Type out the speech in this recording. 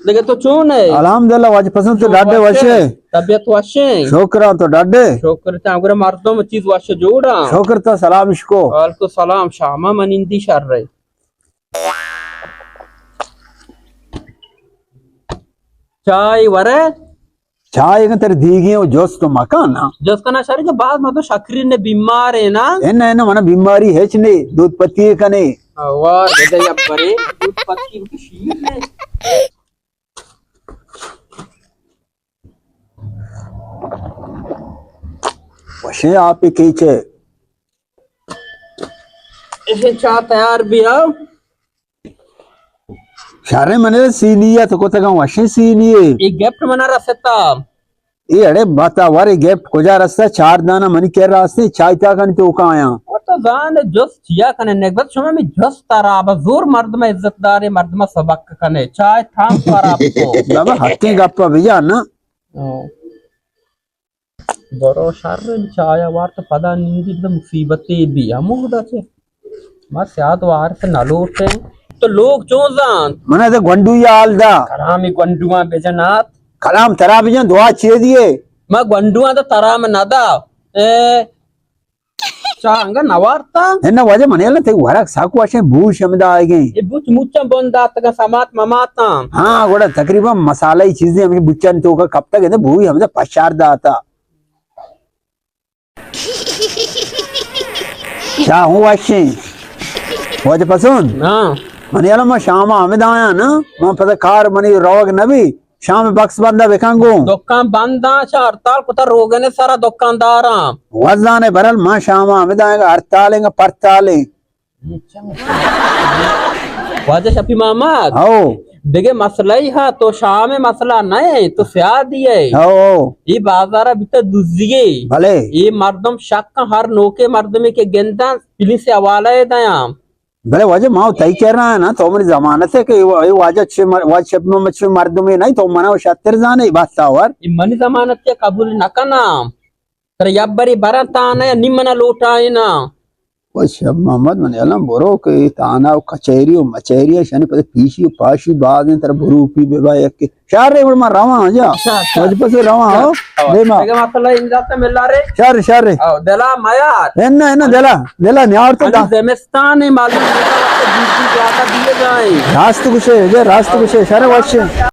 دگہ تو چون ئے؟ الحمدللہ، واجہ پسند تو ڈاڈے وش ئے؟ طبیعت وش ئے؟ شکر آں، تو ڈاڈے؟ شکر، تاں گڑا مردم چیز وش جوڑ آں؟ شکر، تو سلام اشکو۔ وعلیکم سلام، شاما منندی شر ئے۔ چائے ورے؟ چائے اگن تر دیگی و جست و مکان نا۔ جست کنا شر کہ بعض مردم شکری نے بیمار ئے نا۔ اے نہ، اے نہ، منا بیماری ہچ نے، دودھ پتی کنے۔ آ، واہ، دے دے یا برے، دودھ پتی کی شیر نے۔ وشیں آپ کیچے۔ ایشی چاہ تیار بیا۔ شریں، منے سینی ات کتگاں، وشیں سینی ئے۔ اے گفٹ منا رستا۔ اے اڑے بتا ور، اے گفٹ کجا رستا؟ چار دانا منی کر راستے، چائے تا کن تو کایاں۔ او تو زان جست چیا کنے نگبت، شما می جست خراب، زور مردم عزت دارے، مردم سبق کنے، چائے تام خراب کو۔ بابا حقیں گپا بجا نا۔ ہاں۔ برو شر، چایا وارت پدا نندی بدا مصیبتے بی ہمودا چے۔ ما سیاد وارت نہ لوٹیں۔ تو لوگ چون زانت؟ من اد گونڈو یا حال دا۔ کلامی گونڈواں بجنات۔ کلام ترا بجن، دعا چے دیے؟ ما گونڈواں دا ترام نہ دا۔ اے، چا انگا نہ وارتا؟ اے نہ واجہ من یلا تے ورق ساکو اشیں بوش ہمدا آئے گئے۔ اے بوچ موچاں بند داتگا سمات مماتاں۔ ہاں، گوڑا تقریباً مسالہ ای چیزیں ہمیں بوچاں تو کا کب تک ہے بوئی ہمدا پشار داتا۔ شاہ ہوں وشیں۔ واجہ پسند؟ ہاں۔ من یلا ما شام ہمدا آیا نا، ما پتہ کار منی روگ نبی۔ شام بکس بندہ بکن گوں۔ دکان بنداں، چہ ہڑتال کتا، روگن سرا دکانداراں۔ وزانے برل ما شام ہمدا آئیں گا، ہڑتال ہیں گا، پرتال ہیں۔ واجہ شفیع محمد۔ ہو۔ دگہ مسئلہ ہی ہا، تو شام مسئلہ نہ ہے، تو سیادی ہے۔ ہو، ہو۔ یہ بازار بیتا دزیے۔ بلے۔ یہ مردم شک ہر نوکے مردمے کے گندن پولیس حوالہ دیاں۔ بلے واجہ ما تئی کرا نا، تو منی ضمانت ہے کہ اے واجہ چھ مر-، واجہ شپ میں چھ مردمے نہیں، تو منا شتر زانے بات آور۔ اے منی ضمانت کے قبول نہ کنا۔ ترا یک بری برا تانا یا نی منا لوٹائے نا۔ او شپ محمد من الان برو کہ تانا و کچہری و مچہری شانی پتہ پیشی و پاشی باز ہیں، ترا برو پی بے با یک شہر رے، گڑا ما رواں جا۔ اچھا، اچھا۔ واجہ پسے رواں، ہو؟ اچھا۔ دیما۔ اگہ مسئلہ انجا تے ملا رے۔ شہر، شہر رے۔ او، دلا میار۔ انا، انا، دلا، دلا نیار تو دا۔ زمستان ہے، معلوم نہیں، وقت جی جی زیادہ دیے جائیں۔ راست کچھ ہے، جا راست کچھ ہے، شہر وش ہے۔